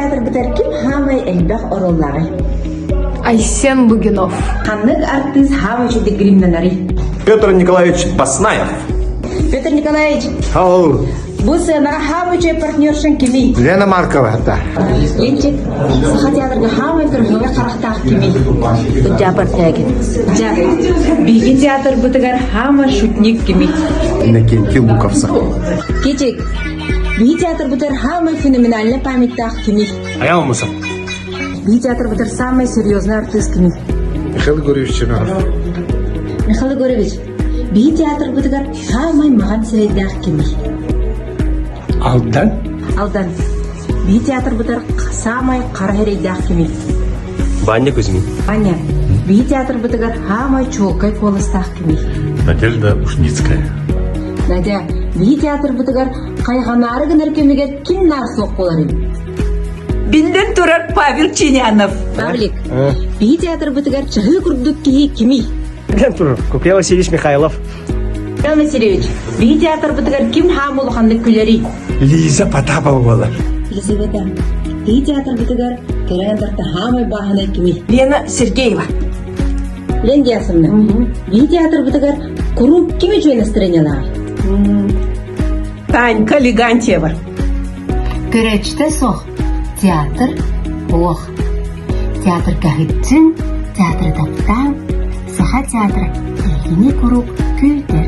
театрбытыгар ким хаамай элбэх оруоллааҕый? Айсен Лугинов. Ханнык артыыс хаамай үчүгдүк гримнанарый? Петр Николаевич Баснаев. Петр Николаевич, Ау. Бу сыанаҕа хаамай үчүгэй партнершаҥ кимий? Лена Маркова это. Ленчик, Саха театрга хаамай кыргыга харахтаах кимий? Дьа Портнягин. Дьа, биһиги театрбытыгар хаамай шутник кимий? Иннокентий Луковцев. Кичик, биһи театрбытыгар хаамай феноменальный памяттаах кимий? Аял Мусов. Биһи театрбытыгар самый серьезный артист кимий? Михаил Гурьевич Чернов. Михаил Егорович, биһи театрбытыгар саамай маҕан сирэйдээх кимий? Алдан. Алдан. Биһи театрбытыгар саамай хара сирэйдээх кимий? Ваня Кузьмин. Ваня, биһи театрбытыгар саамай чуолкай куоластаах кимий? Надежда Ушницкая. Надя, биһи театрбытыгар хайҕанаары гынар кэмигэр ким наар суох буоларый? Биллэн турар Павел Чинянов. Павлик, биһи театрбытыгар чаһыы курдук киһи кимий? Биллэн турар Куприя Васильевич Михайлов. Михаил Васильевич, биһи театрбытыгар ким хаам улаханнык күлэрий? Лиза Потапова буолар. Елизавета, биһи театрбытыгар кэрэ тарта хаамай бааһынай кимий? Лена Сергеева. Лен Герасимовна, биһи театрбытыгар куруук ким үчүгэй настроениялааҕый? Танька Легантьева. Көрөөччүтэ суох театр суох. Театр каһыытчын, театры таптаан, Саха театра эһигини куруук күүтэр.